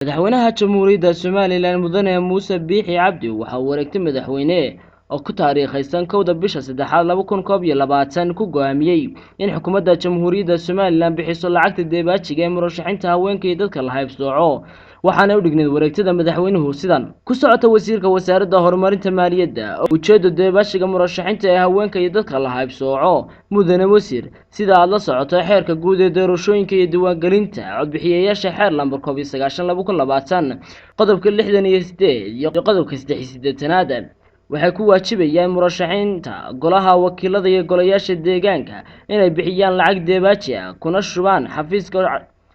Madaxweynaha Jamhuuriyadda Somalilan Mudane Muuse Biixi Cabdi waxa uu wareegtay madaxweyne oo ku taariikhaysan 1-da bisha saddexaad 2021 ku go'aamiyey in xukuumadda Jamhuuriyadda Somalilan bixiso lacagta dibaajiga ee murashaxiinta haweenka iyo dadka la haybsooco. Waxaana u dhigneyd wareegtada madaxweynuhu sidan: ku socota wasiirka wasaaradda horumarinta maaliyadda, ujeedda dibaajiga murashaxiinta ee haweenka iyo dadka la haybsooco. Mudane wasiir, sida aad la socoto, xeerka guud ee doorashooyinka iyo diiwaangelinta codbixiyayaasha, xeer lambar 91/2020, qodobka 68 iyo qodobka 83aad waxay ku waajibayaan murashaxiinta golaha wakiilada iyo golayaasha deegaanka inay bixiyaan lacag dibaaji ah kuna shubaan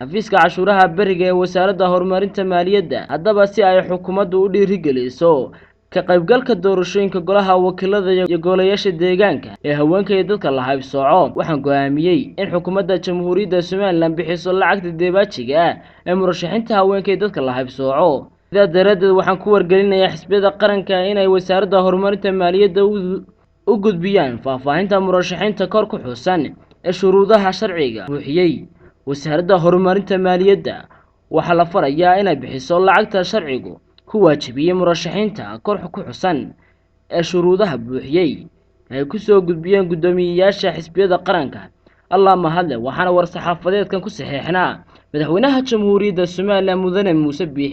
xafiiska cashuuraha beriga ee wasaaradda horumarinta maaliyadda. Haddaba, si ay xukuumaddu u dhiirigeliso ka qaybgalka doorashooyinka golaha wakiilada iyo golayaasha deegaanka ee haweenka iyo dadka la haybsooco, waxaan go'aamiyey in xukuumadda Jamhuuriyadda Somalilan bixiso lacagta dibaajiga ah ee murashaxiinta haweenka iyo dadka la haybsooco. Sidaa daraaddeed, waxaan ku wargelinayaa xisbiyada qaranka inay wasaaradda horumarinta maaliyadda u gudbiyaan faahfaahinta murashaxiinta kor ku xusan ee shuruudaha sharciga buuxiyey. Wasaaradda horumarinta maaliyadda waxaa la farayaa inay bixiso lacagta sharcigu ku waajibiyey murashaxiinta kor ku xusan ee shuruudaha buuxiyey ay ku soo gudbiyeen guddoomiyeyaasha xisbiyada qaranka. Allah mahadle, waxaana war-saxaafadeedkan ku saxeexnaa Madaxweynaha Jamhuuriyadda Somalilan Mudane Muuse Biixi.